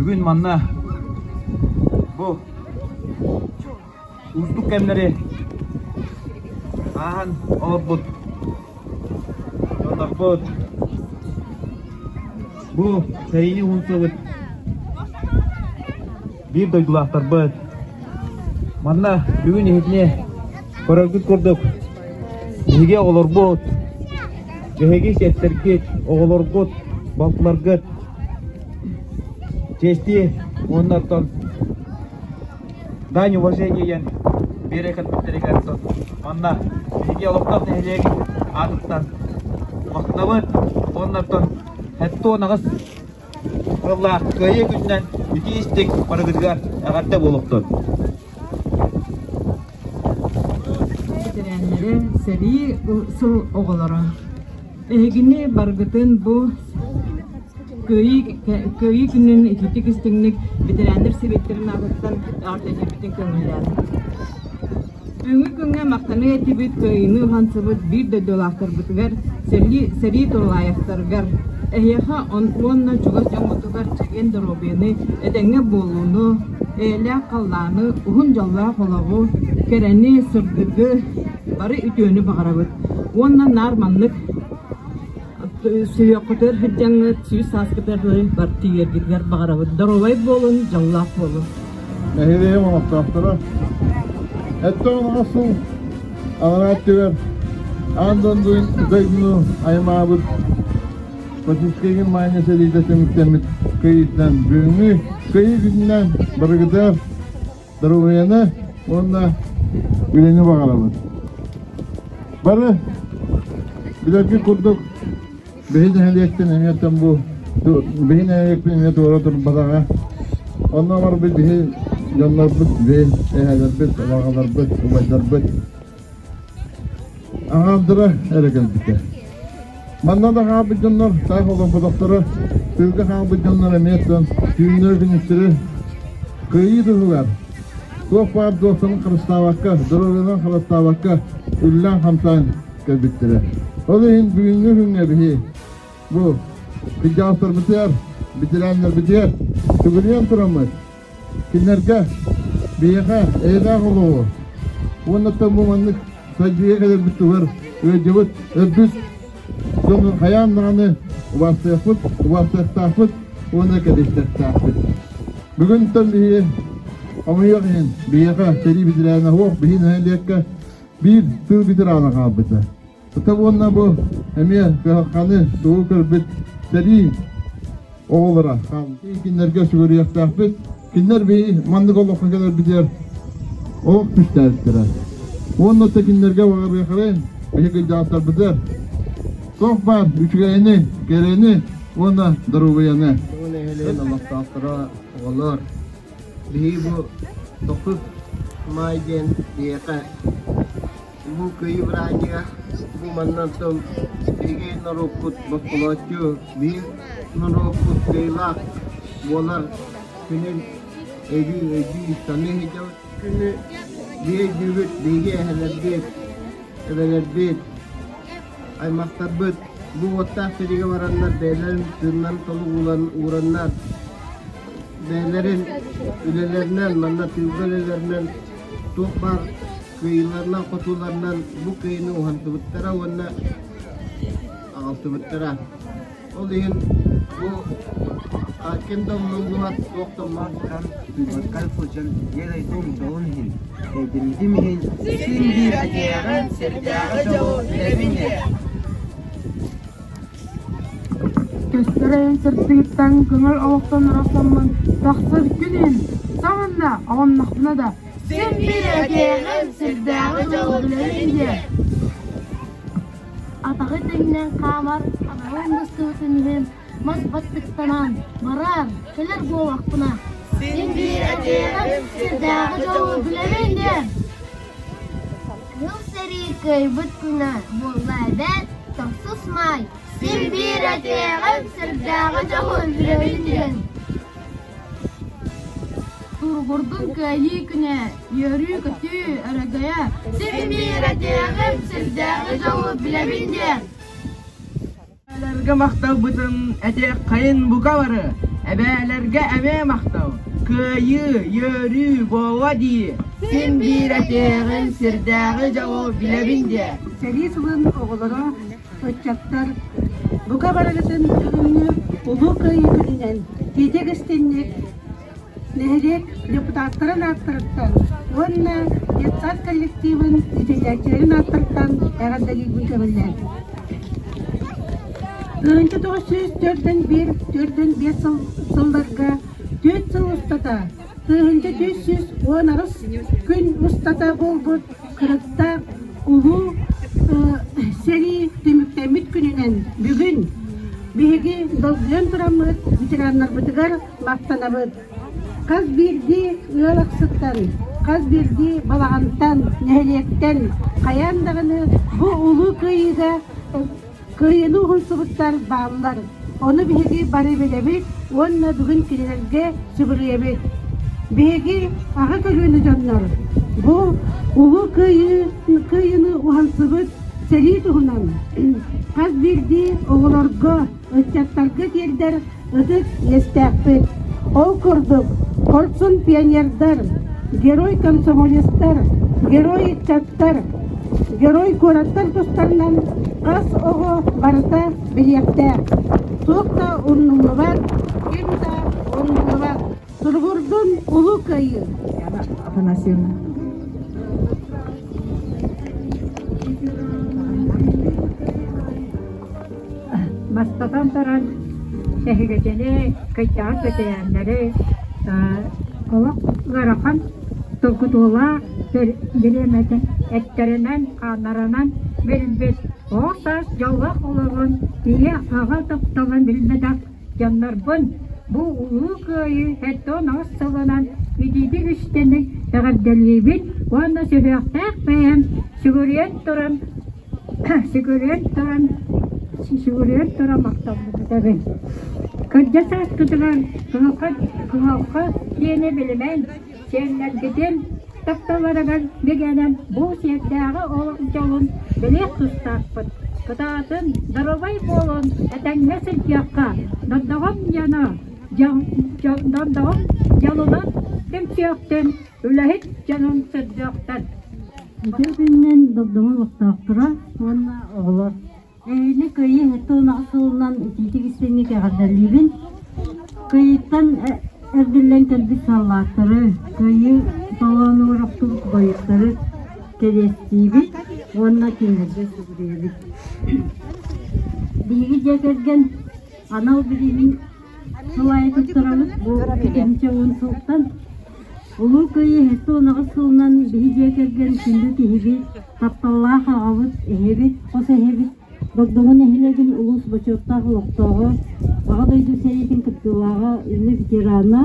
Бүгүн манна бу уустук кэмнэри ааһан олорбут дьоннорбут бу сэриини уһунсубут биир дойдулаахтарбыт манна бүгүн иһитини көрөргүт курдук биһиги оҕолорбут биһиги сиэттэргит оҕолоргут балтыларгыт чиэстии уонна оттон дань уважения диэн биэрэ кэлбиттэригэр манна биһиги олохтоох нэһилиэгин аатыттан махтанабыт уонна оттон 78 сыллаах Кыайыы күнүнэн итии-истиҥ барыгытыгар эҕэрдэ буолуохтун! Бэтэрээннэрэ сэрии сыл оҕолоро. Эһигини барыгытын бу Кыайыы күнүн итиитик истиҥник бэтэрээннэр сэбиэттэрин аатыттан эҕэрдэлиирбитин көҥүллээн. Бүгүҥҥү күҥҥэ махтаныы этибит кыайыыны уһансыбыт биир дойдулаахтарбытыгар, сэрии тулаайахтарыгар, эһиэхэ уонна чугас дьоҥҥутугар чэгиэн доруобуйаны, этэҥҥэ буолууну, эйэлээх халлааны, уһун дьоллоох олоҕу, кэрэни, сырдыгы, бары үтүөнү баҕарабыт. Уонна наар маннык сүһүөххүтүгэр сылдьаҥҥыт, сүүс сааскытыгар дылы бар тиийэргитигэр баҕарабыт. Доруобай буолун, дьоллоох буолун. Нэһилиэгим олохтоохторо Эттэ сыл анараа өттүгэр аан дойдуну аймаабыт Фашистскай Германия сэриитэ түмүктэммит кыайыытынан бүгүҥҥү Кыайыы күнүнэн барыгытыгар доруобуйаны уонна үлэни баҕарабыт. Бары билэргит курдук Биһи нэһилиэктэн эмиэ бу биһи нэһилиэкпин эмиэ туора турбатаҕа. Онно барбыт биһи дьоннорбут, биһи эһэлэрбит, абаҕаларбыт, убайдарбыт аҕаардара эрэ кэлбитэ. Манна да хаалбыт дьоннор таах олорботохторо, тыылга хаалбыт дьоннор эмиэ түүннэри-күнүстэри кыайыы туһугар туох баар дуостарын харыстаабакка, доруобуйаларын харыстаабакка үллээн-хамсаан кэлбиттэрэ. Ол иһин бүгүҥҥү күҥҥэ биһи бу кырдьаҕастарбытыгар, ветераннарбытыгар сүгүрүйэн тураммыт, кинилэргэ биһиэхэ эйэлээх олоҕу уонна бу маннык сайдыыга кэлэрбит туһугар ыалдьыбыт, өлбүт дьону хайаан даҕаны убаастыахпыт, убаастыахтаахпыт уонна кэтэстэхтаахпыт. Бүгүнтэн биһиги хомойуох иһин биһиэхэ сэрии ветерана суох, биһи нэһилиэккэ биир тыл ветерана хаалбыта. Ата уонна бу эмиэ кыһалҕаны тугу көрбүт сэрии оҕолоро кинилэргэ сүгүрүйүөхтээхпит. Кинилэр биһи маннык олоххо кэлэрбитигэр олох түстээбиттэрэ. Уонна да кинилэргэ баҕарыахарайын биһи кырдьаҕастарбытыгар туох баар үчүгэйини, кэрэни уонна доруобуйаны. Бу нэһилиэгин олохтоохторо оҕолор Биһиги бу тохсус маай диэн биһиэхэ Улуу Кыайыы бырааһынньыга бу манна оттон биһиги норуоппут босхолооччу, биһиги норуоппут кыайыылаах буолар күнүн өйдүү өйдүү саныы сылдьабыт. Күнү биһи өйдүүбүт, биһиги эһэлэрбит, эбэлэрбит, аймахтарбыт бу уоттаах сэриигэ бараннар бэйэлэрин тыыннарын толук уураннар бэйэлэрин үлэлэринэн манна тыылга үлэлэринэн туох баар кыайыыларынан хотууларынан бу кыайыыны уһансыбыттара уонна аҕалсыбыттара. Ол иһин бу ким да умнуллубат, туох да умнуллубат Тыыбакка сылдьан ийэ дойдум дьолун иһин, эйдэммитим иһин син биир этиэҕин сирдээҕи дьолу билэбин диэн. Көстөр айан сырдыгыттан көҥүл олохтон арахсаммын тахсар күн иһин самынна аҕыннахпына да син биир этиэҕин сирдээҕи дьолу билэбин диэн. Атаҕы тэҥинэн хаамар атаҕын быстыбытын иһин мас баттыктанан барар, кэлэр буоллахпына син биир этиэҕим сирдээҕи дьолу билэбин диэн. Кыһыл сэрии кыайбыт күнэ буолла эбээт, тохсус маай син биир этиэҕим сирдээҕи дьолу билэбин диэн. Туругурдун кыайыы күнэ, үөрүү-көтүү өрөгөйө Син биир этиэҕим сирдээҕи дьолу билэбин диэн. Эбээлэргэ махталбытын этиэххэйин бука бары, эбээлэргэ эмиэ махтал, кыайыы, үөрүү буолла дии, син биир этиэҕин сирдээҕи дьолу билэбин диэ. Сэрии сылын оҕолоро, ыччаттар бука барыгытын бүгүҥҥү Улуу Кыайыы күнүнэн тиитик истинник нэһилиэк депутаттарын ааттарыттан уонна детсад коллективын иитиллээччилэрин ааттарыттан эҕэрдэлиирбин көҥүллээн. 1904 4-5 сылларга 4 сыл устата 1418 күн устата буолбут кырыктаах улуу сэрии түмүктэммит күнүнэн бүгүн биһиги долгуйан тураммыт ветераннарбытыгар махтанабыт. Хас биирдии ыал ахсыттан, хас биирдии балаҕантан, нэһилиэктэн хайаан даҕаны бу улуу кыайыыга кыайыыны уһунсубуттар бааллар. Ону биһиги бары билэбит уонна бүгүн кинилэргэ сүгүрүйэбит. Биһиги аҕа көлүөнэ дьоннор бу улуу кыайыы кыайыыны уһансыбыт сэрии туһунан хас биирдии оҕолорго, ыччаттарга тиэрдэр ытык иэстээхпит. Ол курдук, хорсун пионердар, герой комсомолецтар, герой ыччаттар, герой куораттар тустарынан хас оҕо барыта билиэхтээх. Туох да умнуллубат, ким да умнуллубат. Туругурдун Улуу Кыайыы! Яна Афанасьевна. Бастатан туран, эһигитини кырдьаҕас бэтэрээннэри олох ыарахан тургутуулаах бириэмэтин эттэринэн-хааннарынан билбит оҕо саас дьоллоох олоҕун ийэ-аҕа тапталын билбэтэх дьоннорбун бу Улуу Кыайыы 78 сылынан итиитик истиҥник эҕэрдэлиибин уонна сүһүөхтээх бэйэм сүгүрүйэн туран сүгүрүйэн туран сүгүрүйэн туран махтаммытыгын. Кырдьа сааскытыгар кыһалҕа кыһалҕа диэни билимэн, сиэннэргитин тапталларыгар бигэнэн бу сиэрдээҕи олох дьолун билиэх тустаахпыт. Кытаатын, доруобай буолун, этэҥҥэ сылдьыахха, дордоҕом дьоно, дордоҕом дьолунан түмсүөхтүн, үлэһит дьонун сырдыахтын. Үтүө күнүнэн Догдоҥо олохтоохторо уонна оҕолор. Эһиги Кыайыы 78 сылынан итиитик истиҥник эҕэрдэлиибин. Кыайыыттан эргиллэн кэлбит саллааттары, Кыайыы толоонугар охтубут буойуттары кэриэстиибит уонна кинилэргэ сүгүрүйэбит. Биһиги дьиэ кэргэн анал билиибин Сыл аайы туттарабыт бу 2010 сылтан. Улуу Кыайыы 78 сылынан биһи дьиэ кэргэн күндү киһибит, тапталлаах аҕабыт, эһэбит, хос эһэбит, Догдоҥо нэһилиэгин улуус бочуоттаах олохтооҕо, Аҕа дойду сэриитин кыттыылааҕа, үлэ ветерана,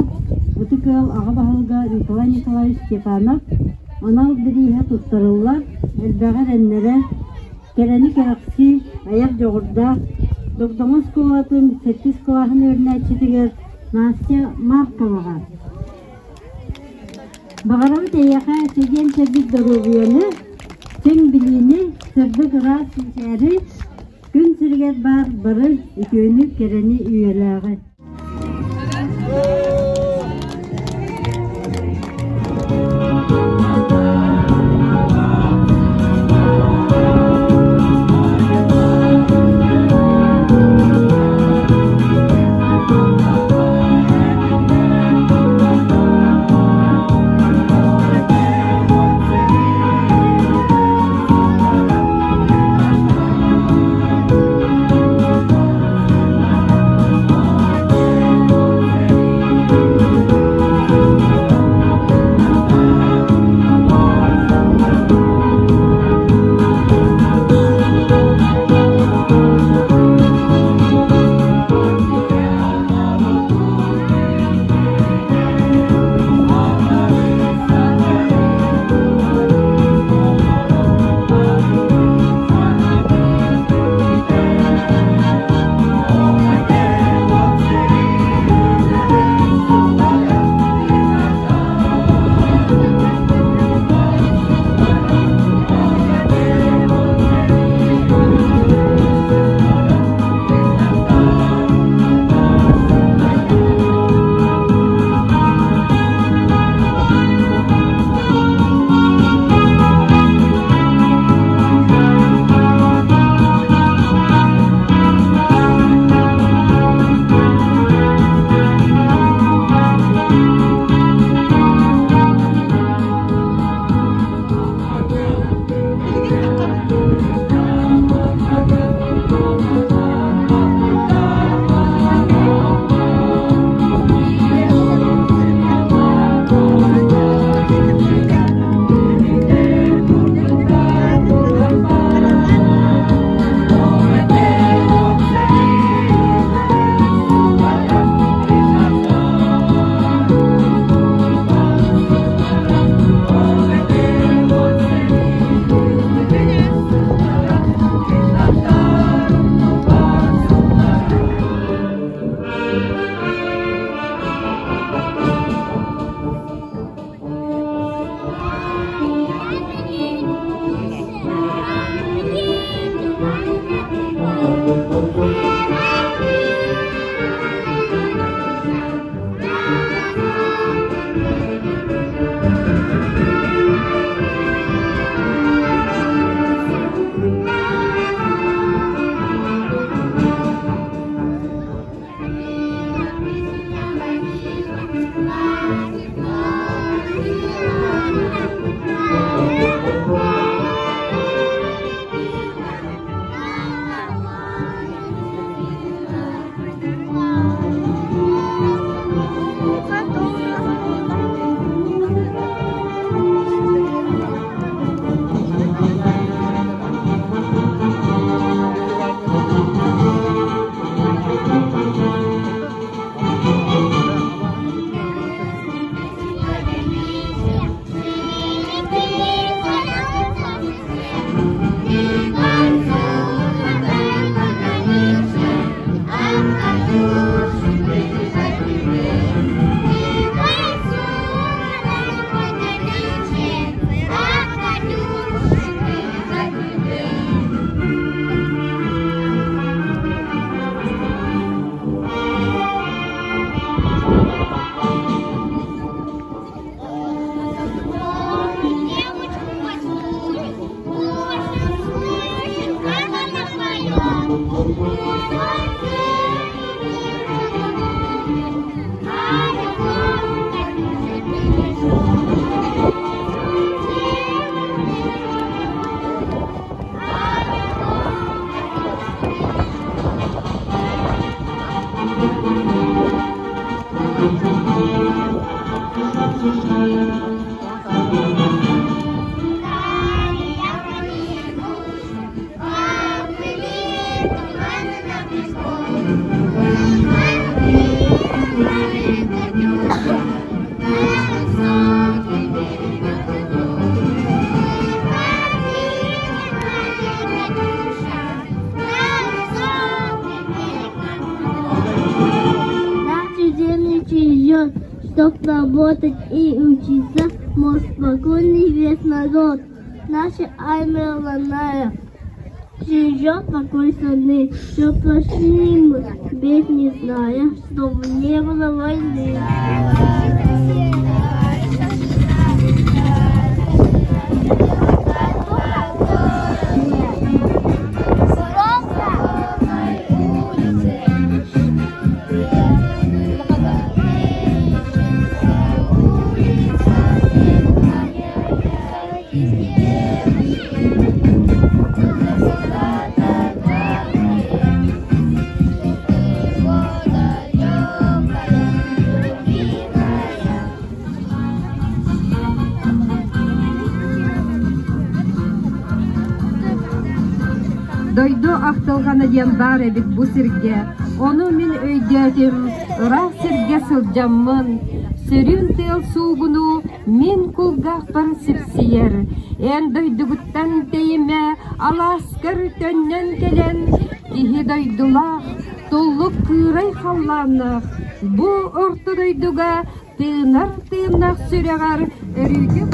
Ытык ыал аҕа баһылыга Николай Николаевич Степанов анал бирииһэ туттарыллар, элбэҕи эрэннэрэ, Кэрэни кэрэхсии, айар дьоҕурдаах Догдоҥо оскуолатын сэттис кылааһын үөрэнээччитигэр Настя Марковаҕа. Баҕарабыт эйиэхэ чэгиэн-чэбдик доруобуйаны, чиҥ билиини, сырдык ыраас мичээри, күн сиригэр баар бары үтүөнү, кэрэни, үйэлээҕи. Чтоб работать и учиться, мог спокойный весь народ. Наша армия родная живет такой страны, все прошли мы, без не зная, чтобы не было войны. Дойду ахтылҕана диэн баар эбит бу сиргэ. Ону мин өйдөөтүм, ыраах сиргэ сылдьаммын. Сүрүн тыал суугуну мин кулгаахпар сипсийэр. Эн дойдугуттан тэйимэ, алааскар төннөн кэлэн, киһи дойдулаах, туллук кыырай халлааннаах, бу орто дойдуга тыынар тыыннаах сүрэҕэр өрүүтүн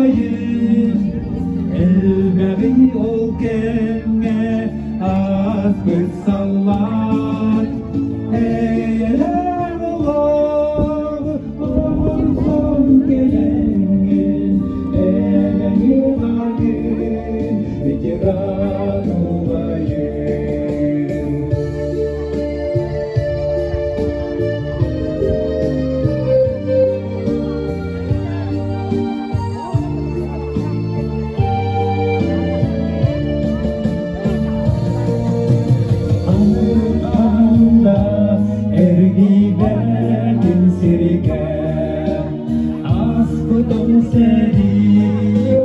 убайым, элбэҕи ол кэмҥэ ааспыт саллаат, эйэлээх олох оҥорсон кэлэҥҥин, эйэни баргын, ветеран убайым. Анда эргийбэтин сиргэ ааспытым сэрии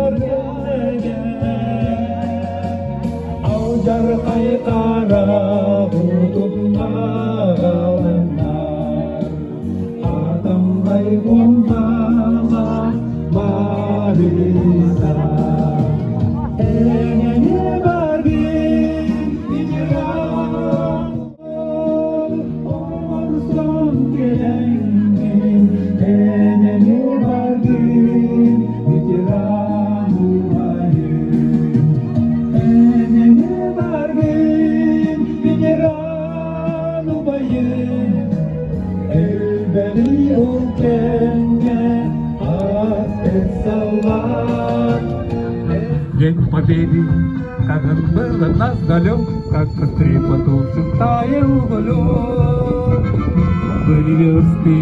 өргөнөгэ алдьархай хара утумнаҕаланнар атаммай буомбаҕа барыса эҥэни баргын ветеран оҥорсон кэлэҥҥин энэни баргын ветеран убайым энэни баргын ветеран убайым элбэҕи ол кэмҥэ ааспыт саллаат. День Победы, как он был от нас далек, как в костре потухшем таял уголек. Были версты,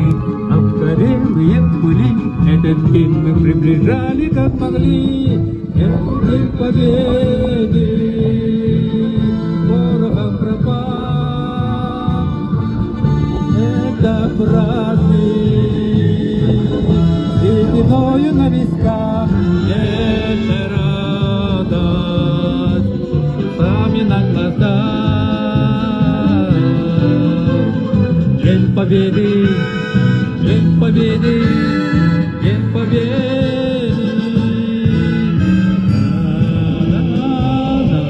обгорелые в пыли, этот день мы приближали, как могли. Это День Победы, порохом пропах. Это праздник, сединою на висках, это радость, сами на глазах. День Победы, День Победы, День Победы. На-на-на-на,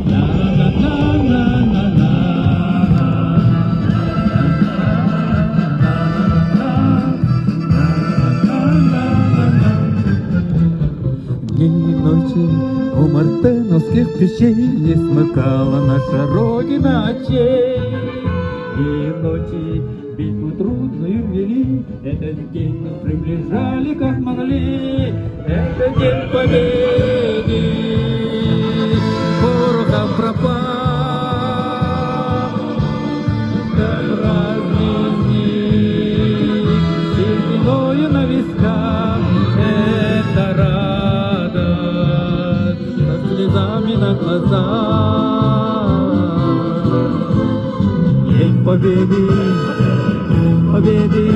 на-на-на-на-на-на. День и ночи у мартеновских печей не смыкала наша Родина очей. И ночи битву трудную вели, этот день мы приближали, как могли. Это День Победы, порохом пропах. Это праздник, сединою на висках, это радость со слезами на глазах. День Победы, День Победы,